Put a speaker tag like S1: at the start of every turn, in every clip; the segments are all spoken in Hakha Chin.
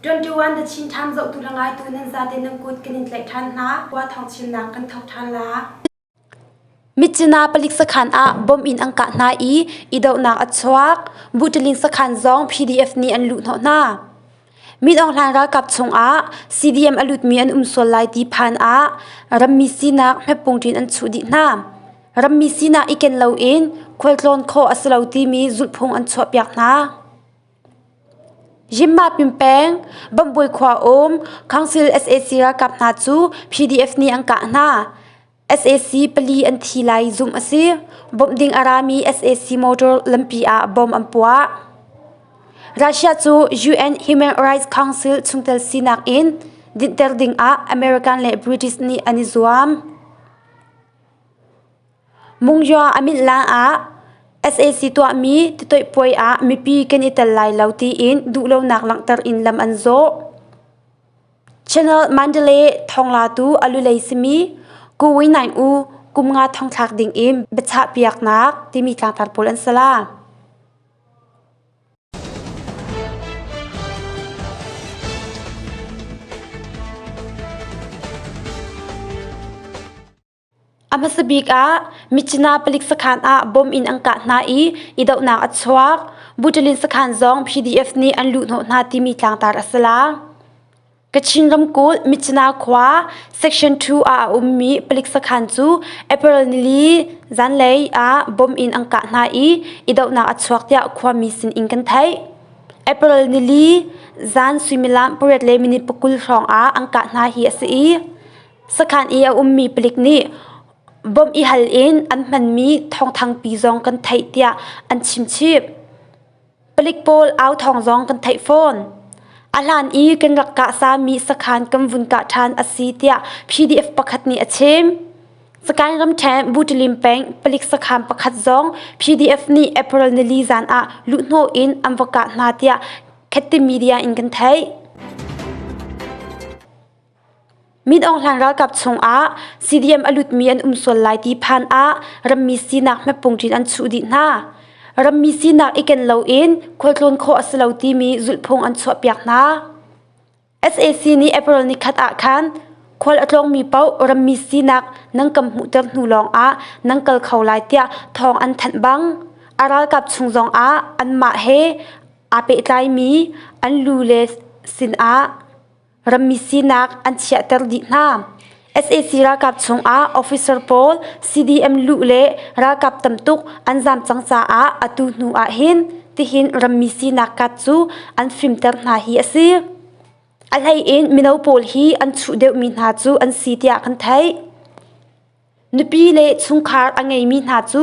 S1: 21 The Chin Times zohtu le ngaitu nan zate nan kut kan in tlaih ṭhan hna. Khua thawng chimnak kan thawk ṭhan la.
S2: Myitkyina palik sakhan ah bomb in an kah hna i idohnak a chuak. Buṭilin sakhan zong PDF nih an luhhnawh hna. Min Aung Hlaing ralkap chungah CDM a lutmi an um sual lai ti phan ah rammi sinak hmetpungṭin an chuh dih hna. Rammi sinak i ken loin khualtlawn khawh a si lo timi zulhphung an chuahpiak hna. Yinmapin peng, Bambuai khua um Council sac ralkap hna cu PDF nih an kah hna. Sac pali an thi lai zumh a si. Bawmh ding a rami sac motor lampi ah bomb an puah. Russia cu UN Human Rights Council chungtel sinak in dinhter ding ah American le British nih an i zuam. Mungya a minh lang ah sac tuahmi titoih puai ah mipi kan i tel lai lo tiin duhlonak langhter in lam an zawh. Channel Mandalay thawnglatu a lulei simi Ku Win Naing U kum nga thongthlak ding in biachahpiaknak timi tlangtar pawl an si la. A hmasa bik ah Myitkyina palik sakhan ah bomb in an kah hna i idohnak a chuak. Buṭilin sakhan zong PDF nih an luhhnawh hna timi tlangtar a si la. Kachin ramkulh Myitkyina khua Section 2 ah a ummi palik sakhan cu April nili zanlei ah bomb in an kah hna i idohnak a chuak tiah khuami sinin kan theih. April nili zan suimilam pariat le minute 20 hrawng ah an kah hna hi a si i Sakhan i a ummi palik nih bawmh i hal in an hmanmi thawngthangpi zong kan theih tiah an chimchih. Palik pawl au thawng zong kan theih fawn. A hlan i kan rak kah sami sakhan kan vun kah ṭhan a si tiah PDF pakhat nih a chim. Sakaing ramṭhen Butilim peng palik sakhan pakhat zong PDF nih April nili zan ah luhhnawh in an va kah hna tiah Khetti media in kan theih. Min Aung Hlaing ralkap chungah CDM a lutmi an um sual lai ti phan ah rammi sinak hmetpungṭin an chuh dih hna. Rammi sinak i ken loin khualtlawn khawh a si lo timi zulhphung an chuahpiak hna. Sac nih April nikhat ah khan khual a tlawngmi paoh rammi sinak nan kan hmuhter hnu lawngah nan kal kho lai tiah thawng an thanh bang a ralkap chung zongah anmah he aa pehtlaimi an lu le sinah rammi sinak an chiahter dih hna. Sac ralkap chungah officer pawl CDM luh le ralkap tamtuk an zam cang caah atu hnu ah hin tihin rammi sinak kat cu an fimter hna hi a si. A hlei in mino pawl hi an chuh deuhmi hna cu an si tiah kan theih. Nupi le chungkhar a ngeimi hna cu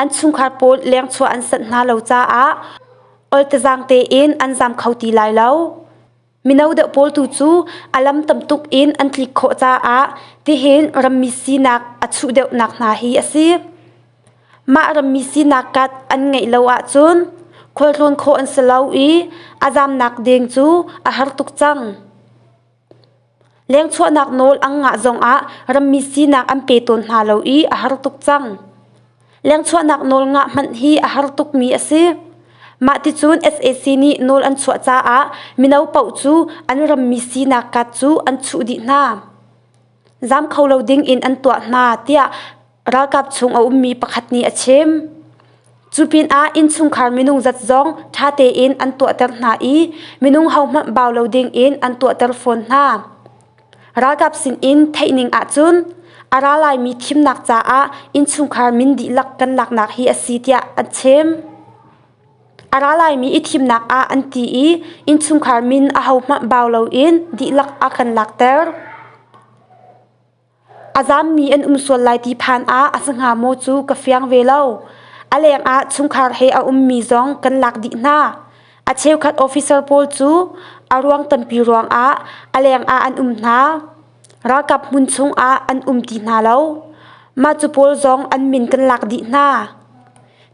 S2: an chungkhar pawl lengchuah an sanh hna lo caah oltazang tein an zam kho ti lai lo. Mino deuh pawl tu cu a lam tam tuk in an tlik khawh caah tihin rammi sinak a chuh deuhnak hna hi a si. Mah rammi sinak kat an ngeih lo ahcun khualtlawn khawh an si lo i a zamnak ding cu a har tuk cang. Lengchuahnak nawl an ngah zongah rammi sinak an pe tawn hna lo i a har tuk cang. Lengchuahnak nawl ngah hmanh hi a har tukmi a si. Mah ticun sac nih nawl an chuah caah mino paoh cu an rammi sinak kat cu an chuh dih hna. Zam kho lo ding in an tuah hna tiah ralkap chung a ummi pakhat nih a chim. Cu pinah innchungkhar minung zat zong ṭha tein an tuahter hna i minung hohmanh bau lo ding in an tuahter fawn hna. Ralkap sinin theih ning ahcun a ra laimi thimnak caah innchungkhar min dihlak kan laknak hi a si tiah an chim. A ra laimi i thimnak ah an ti i innchungkhar min ahohmanh bau loin dihlak a kan lakter. A zammi an um sual lai ti phan ah a si hnga maw cu ka fiang ve lo. A leng ah chungkhar he a ummi zong kan lak dih hna. A cheukhat officer pawl cu a ruang tampi ruangah a leng ah an um hna. Ralkap hmun chungah an um ti hna lo. Mah cu pawl zong an min kan lak dih hna.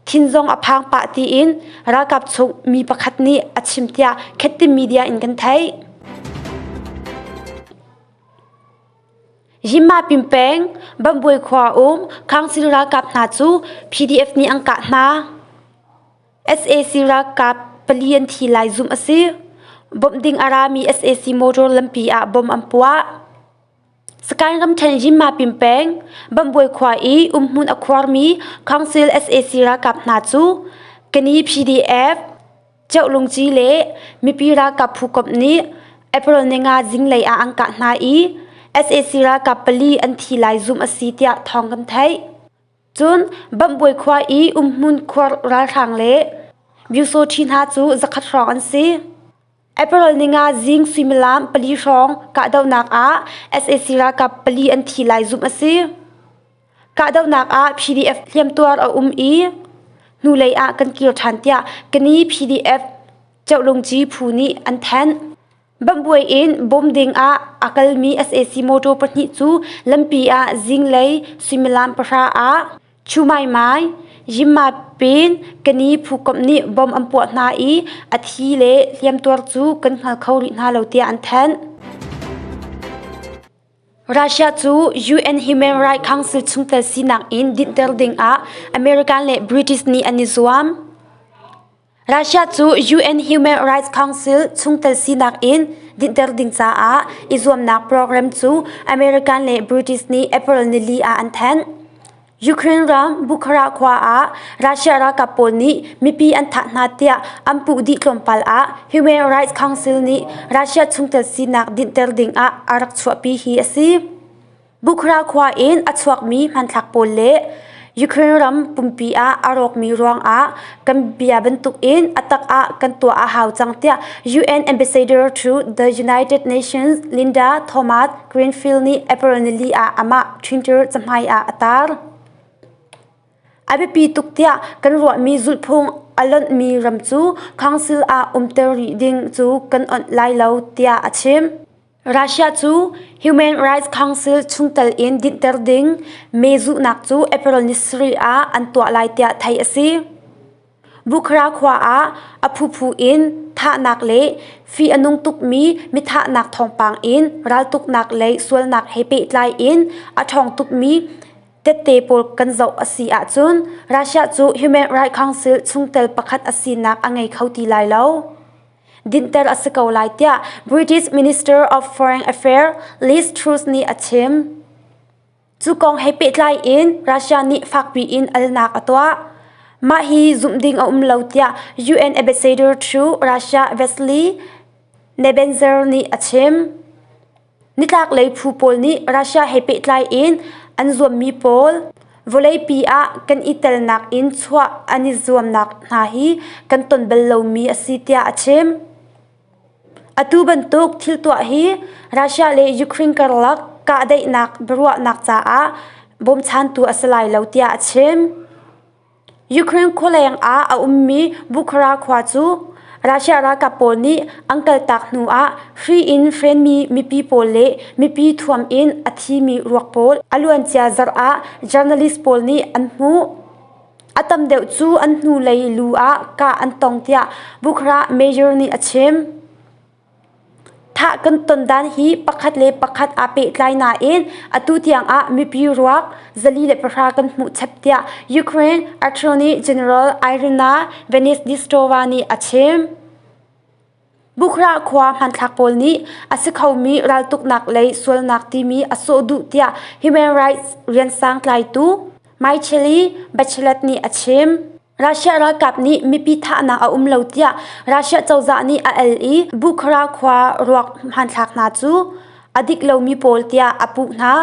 S2: Thin zong a phang pah tiin ralkap chung mi pakhat nih a chim tiah Khettin media in kan theih. Yinmapin peng, Bambuai khua um Council ralkap hna cu PDF nih an kah hna. Sac ralkap pali an thi lai zumh a si. Bawmh ding a rami sac motor lampi ah bom an puah. Sakaing ramṭhen Yinmapin peng Bambuai khua i umhmun a khuarmi Council sac ralkap hna cu Kani PDF, Ceulungci le mipi ralkap phukomh nih April ninga zinglei ah an kah hna i sac ralkap pali an thi lai zumh a si tiah thawng kan theih. Cun Bambuai khua i umhmun khuar ralhrang le Byusawṭhi hna cu zakhat hrawng an si. April ninga zing suimilam pali hrawng kahdohnak ah sac ralkap pali an thi lai zumh a si. Kahdohnak ah PDF hliamtuar a um i hnulei ah kan kir ṭhan tiah Kani PDF Ceulungci phu nih an thanh. Bambuai in bawm ding ah a kalmi sac motor pahnih cu lampi ah zinglei suimilam pahra ah Chumaimai, Yimapin Kani phukomh nih bom an puah hna i a thi le hliamtuar cu kan hngal kho rih hna lo tiah an thanh. Russia cu UN Human Rights Council chungtel sinak in dinhter ding ah American le British nih an i zuam. Russia cu UN Human Rights Council chungtel sinak in dinhter ding caah i zuamnak program cu American le British nih April nili ah an thanh. Ukraine ram Bukhara khua ah Russia ralkap pawl nih mipi an thah hna tiah an puh dih tlawmpal ah Human Rights Council nih Russia chungtel sinak dinhter ding ah a rak chuahpi hi a si. Bukhara khua in a chuakmi hmanthlak pawl le Ukraine ram pumpi ah a rawkmi ruangah kan bia bantukin a tak ah kan tuah a hau cang tiah UN Ambassador to the United Nations Linda Thomas Greenfield nih April nili ah amah Twitter cahmai ah a tar. A biapi tuk tiah kan ruahmi zulhphung a lonhmi ram cu Council ah umter rih ding cu kan onh lai lo tiah a chim. Russia cu Human Rights Council chungtel in dinhter ding mezuhnak cu April ni sarih ah an tuah lai tiah theih a si. Bukhara khua ah a phuphu in thahnak le fih a nung tukmi mithahnak thawngpang in raltuknak lei sualnak he pehtlai in a ṭhawng tukmi tette pawl kan zoh a si ahcun Russia cu Human Rights Council chungtel pakhat a sinak a ngei kho ti lai lo. Dinhter a si ko lai tiah British Minister of Foreign Affairs Liz Truss nih a chim. Cu kong he pehtlai in Russia nih fakpi in alnak a tuah. Mah hi zumh ding a um lo tiah UN Ambassador to Russia Vasily Nebenzer nih a chim. Nitlaklei phu pawl nih Russia he pehtlai in an zuammi pawl vawleipi ah kan i telnak in chuah an i zuamnak hna hi kan ton bal lomi a si tiah a chim. Atu bantuk thil tuah hi Russia le Ukraine karlak kahdaihnak biaruahnak caah bawmchantu a si lai lo tiah a chim. Ukraine khualeng ah a ummi Bukhara khua cu Russia ralkap pawl nih an kaltak hnu ah hri in hrenmi mipi pawl le mipi thuam in a thimi ruak pawl a luancia zarh ah journalist pawl nih an hmuh. A tam deuh cu an hnulei lu ah kah an tong tiah Bukhara mayor nih a chim. Thah kan ton dan hi pakhat le pakhat aa pehtlai nain atu tiang ah mipi ruak 410 kan hmuh chap tiah Ukraine Attorney General Irina Venediktova nih a chim. Bukhra khua hmanthlak pawl nih a si khomi raltuknak lei sualnak timi a sawh duh tiah human rights riansang tlaitu Michele Bachelet nih a chim. Russia ralkap nih mipi thahnak a um lo tiah Russia cozah nih a el i Bukhara khua ruak hmanthlak hna cu a dik lomi pawl tiah a puh hna.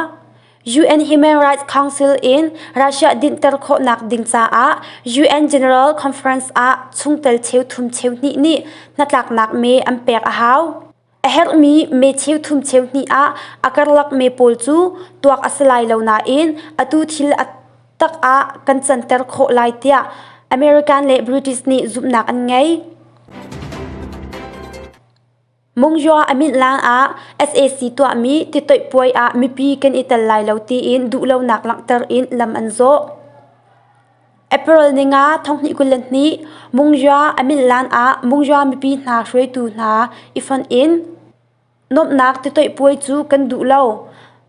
S2: UN Human Rights Council in Russia dinhter khawhnak ding caah UN General Conference ah chungtel cheuthum cheuhnih nih hnatlaknak me an pek a hau. A herhmi me cheuthum cheuhnih ah a karlak me pawl cu tuak a si lai lo nain atu thil a tak ah kan canter khawh lai tiah American le British nih zumhnak an ngei. Mungzua a minh lang ah sac tuahmi titoih puai ah mipi kan i tel lai lo tiin duhlonak langhter in lam an zawh. April ninga thonghnih 22 Mungzua a minh lan ah Mungzua mipi hna hruaitu hna i fonh in Nuamhnak titoih puai cu kan duh lo.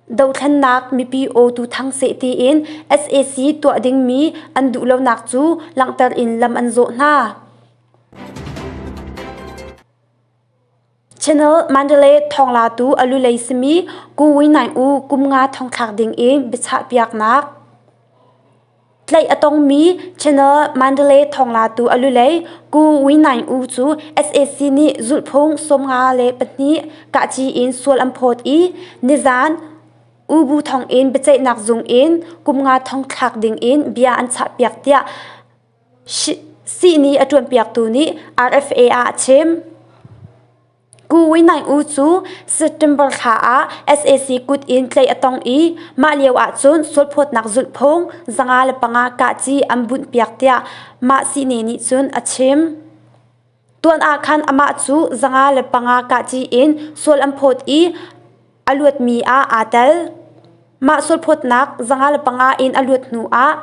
S2: Dothlennak mipi aw tu thang seh tiin sac tuah dingmi an duh lonak cu langhter in lam an zawh hna. Channel Mandalay thawnglatu a lulei simi Ku Win Naing U kum nga thongthlak ding in biachahpiaknak. Tlaih a tongmi Channel Mandalay thawnglatu a lulei Ku Win Naing U cu sac nih zulhphung 52 kahci in sual an phawt i nizan Ubu thonginn biaceihnak zung in kum nga thong thlak ding in bia an chahpiak tiah sihni a ṭuanpiaktu nih RFA ah a chim. Ku Win Naing U cu September thla ah sac kut in tlaih a tong i mah lio ahcun sualphawtnak zulhphung 505 kahci an bunhpiak tiah mah sihni nih cun a chim. Tuan ah khan amah cu 505 kahci in sual an phawt i a luatmi ah aa tel. Mah sualphawtnak 505 in a luat hnu ah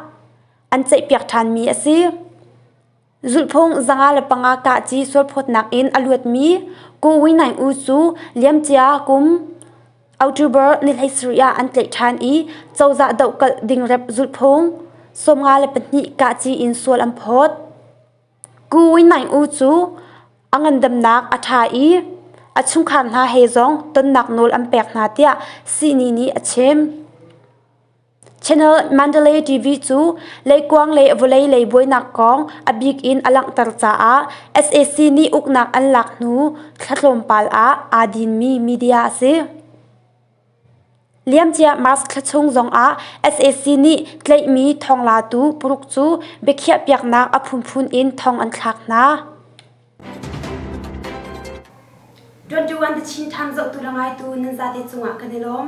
S2: an ceihpiak ṭhanmi a si. Zulhphung 505 kahci sualphawtnak in a luatmi Ko Win Naing U cu liamcia kum October ni 17 ah an tlaih ṭhan i cozah dohkalh dingrep zulhphung 52 kahci in sual an phawt. Ku Win Naing U cu a ngandamnak a ṭha i a chungkhar hna he zong tonnak nawl an pek hna tiah sihni nih a chim. Channel Mandalay TV cu leikuang le vawlei lei buainak kong a bik in a langhter caah sac nih uknak an lak hnu thla tlawmpal ah aa dinmi media a si. Liamcia March thla chung zongah sac nih tlaihmi thawnglatu paruk cu biakhiahpiaknak a phunphun in thong an thlak hna.
S1: 21 The Chin Times zohtu le ngaitu nan zate cungah kan i lawm.